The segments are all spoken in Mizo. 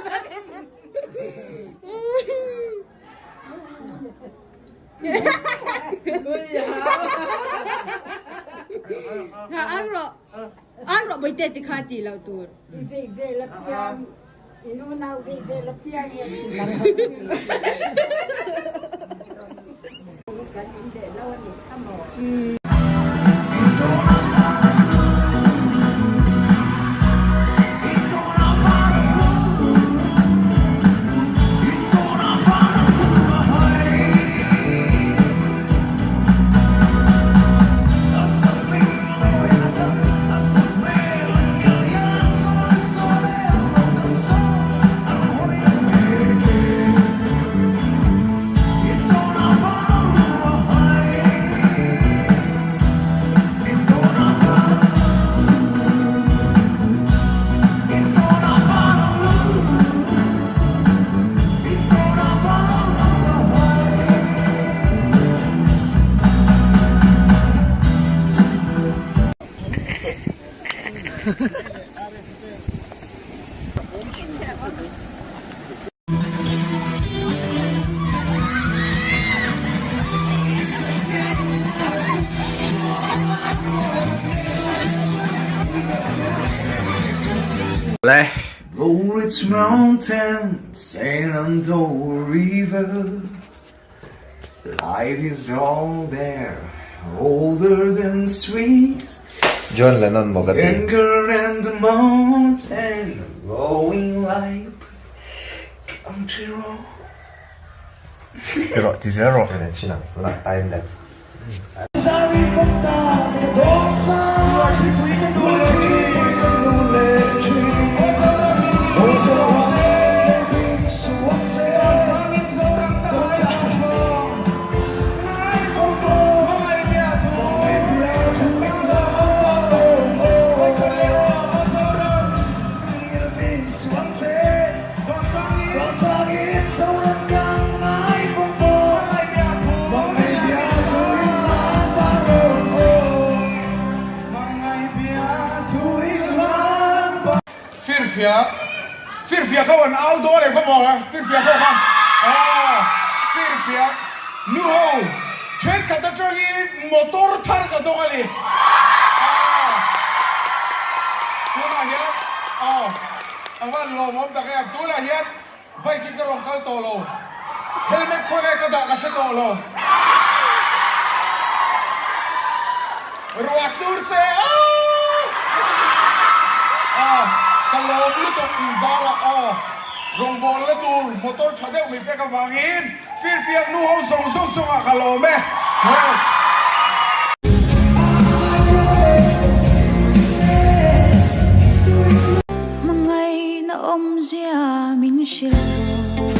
Ha ang ro ang ro boite ti kha ti lo tur. I vei vel a piang in unau vei vel a piang e kan in leh lo a nih kha maw. Le. Blue Ridge Mountain, Shenandoah River Life is all there, older than trees John Lennon maw ka ti. Younger than the mountain, glowing like country road. Ti rawh, ti zel rawh. Kan chin ang, tunah time lapse. Firfiak Firfiak ho an au dawn em khaw maw Firfiak ho kha aw Firfiak nu ho thenkhat atangin motor thar ka dawng a ni aw tunah hian aw a van lawmawm tak em tunah hian bike hi ka rawn kal tawh lo helmet khawnge ka dah ka hre tawh lo ruah sur se aw aw ka lawm lutuk inzarah aw rawngbawlna tur motor tha deuh mai pek avangin Firfiak nu ho zawng zawng chungah ka lawm e. Yes. Hmangaihna awmzia min hrilh rawh.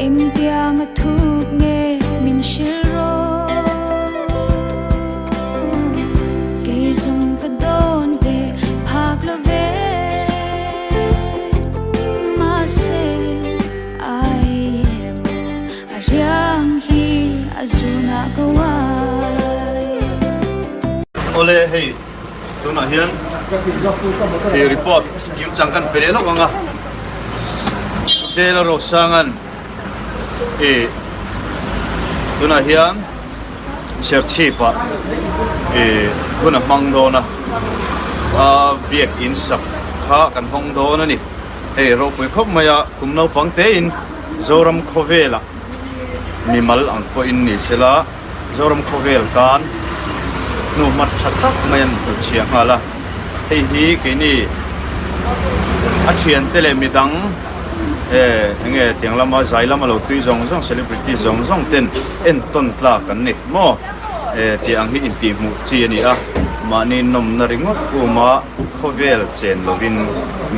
Engtianga thuk nge min hrilh rawh. Kei zawng ka dawn ve phak lo ve. Mahse ai emaw a riang hi a zunah ka uai. Awle hei tunah hian he report kim chang kan pe leh lawk ang a, Jail a Rosangan ih tunah hian Serchhip ah ih hun a hmang dawn a, a biak in sak kha kan hawng dawn a ni. Hei ropui khawp mai a, kum naupang te in Zoram khawvel ah mimal ang pawh in ni se la, Zoram khawvel tan hnu hmat tha tak mai an hmuh chhia nghal a, hei hi keini a thiante leh midang eh enge tiang lama zai lama lo tui zawng zawng celebrity zawng zawng ten entawn tlak an ni maw eh tih ang hi intihhmuh chi a ni a mahni nawmna ringawt uma khawvel chen lovin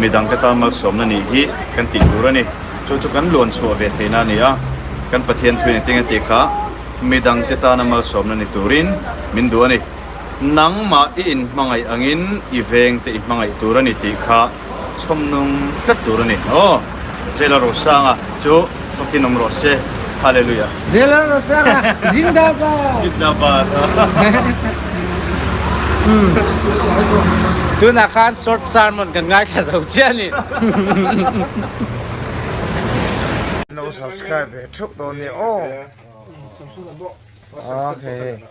midang te tan malsawmna nih hi kan tih tur a ni chu chu kan luan chhuah ve theihna a ni a kan Pathian thuin engtin nge tih kha midang te tana malsawmna ni turin min duh a ni. Nangmah i inhmangaih angin i veng te i hmangaih tur a ni tih kha chhawmnung tlat tur a ni. Aw, Zela Rosanga chu fakin awm rawh se. Hallelujah. Zela Rosanga Zindabad! Zindabad. Tunah khan short sermon kan ngaithla zo chiah a ni. Lo subscribe ve theuh dawn nia aw. Okay.